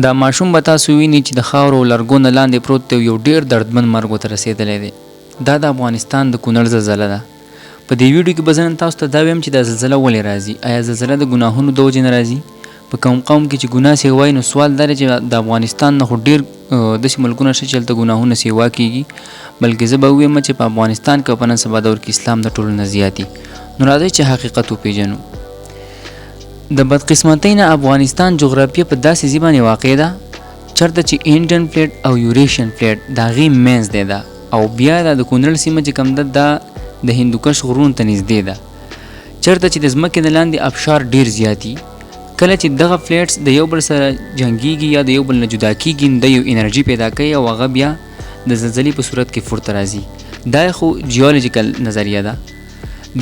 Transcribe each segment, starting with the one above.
دا ماشوم به تاسو ویني چې د خاورو او لرګو نه لاندې پروت دی او یو ډیر دردمن مرګ ورته رسیدلی دی. دا د افغانستان د کونړ زلزله ده. په دې ویډیو کې به زه نن تاسو ته دا ویم چې دا زلزله ولې راځي؟ ایا زلزله د ګناهونو د وجې نه راځي؟ په کوم قوم کې چې ګناه سیوا وي نو سوال دا دی چې د افغانستان نه خو ډیر داسې ملکونه شته چې هلته ګناهونه سیوا کیږي، بلکې زه به ووایم چې په افغانستان کې او په نن سبا دور کې اسلام د ټولو نه زیات دي. نو راځئ چې حقیقت وپیژنو. د بدقسمتۍ نه افغانستان جغرافیه په داسې ځای باندې واقع ده چرته چې انډین پلیټ او یوریشین پلیټ د هغې منځ دی ده او بیا دا د کونړ سیمه چې کوم ده دا د هندوکش غرونو ته نږدې ده چرته چې د ځمکې د لاندې ابشار ډیر زیات دي. کله چې دغه پلیټس د یو بل سره جنګیږي یا د یو بل نه جدا کیږي نو د یو انرژي پیدا کوي او هغه بیا د زلزلې په صورت کې پورته راځي. دا خو جیولوجیکل نظریه ده.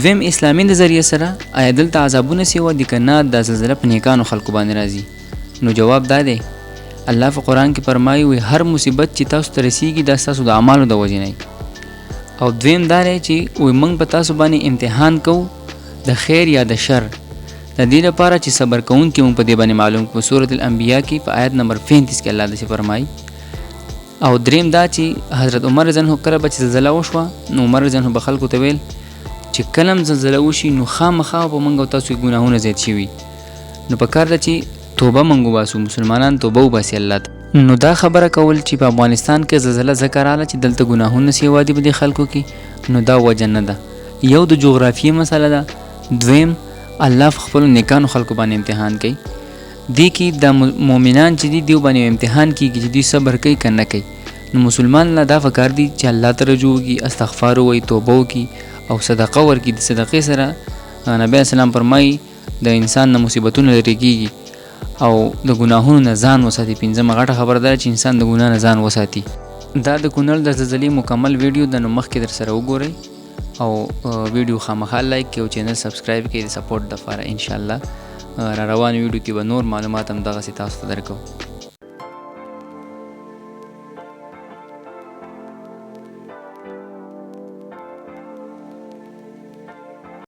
دویم اسلامي نظریه سره آیا دلته عذابونه سیوا دي که نه دا زلزله په نیکانو خلکو باندې راځي؟ نو جواب دا دی الله په قرآن کې فرمایي وي هر مصیبت چې تاسو ته رسیږي دا ستاسو د اعمالو د وجې نه. او دویم دا دی چې وي موږ په تاسو باندې امتحان کوو د خیر یا د شر د دې لپاره چې صبر کوونکي موږ په دې باندې معلوم کړو. سورة الانبیاء کې په آیت نمبر 35 کې الله داسې فرمایي. او دریم دا چې حضرت عمر رضی الله کله به چې زلزله وشوه نو عمر رضی الله به خلکو ته ویل چې کله هم زلزله وشي نو خامخا په موږ او تاسو کې ګناهونه زیات شوي، نو په کار ده چې توبه موږ وباسو، مسلمانان توبه وباسي الله ته. نو دا خبره کول چې په افغانستان کې زلزله ځکه راغله چې دلته ګناهونه سیوا دي په دې خلکو کې، نو دا وجه نه ده. یو د جغرافیې مسله ده، دویم الله په خپلو نیکانو خلکو باندې امتحان کوي. دې کې دا مؤمنان چې دي دیو باندې امتحان کیږي چې دوی صبر کوي که نه کوي. نو مسلمان له دا فکر دي چې الله ته رجوع وکړي، استغفار ووایي، توبه وکړي او صدقه ورکړي. د صدقې سره نبی علیه السلام فرمایي د انسان نه مصیبتونه لرې کیږي او د ګناهونو نه ځان وساتي. پنځمه غټه خبره ده چې انسان د ګناه نه ځان وساتي. دا د کونړ د زلزلې مکمل ویډیو ده، نو مخکې در سره وګورئ او ویډیو خامخا لایک کړئ او چینل سبسکرایب کړئ د سپورټ دپاره. انشاءالله را روان ویډیو کې به نور معلومات هم دغسې تاسو ته درکوم.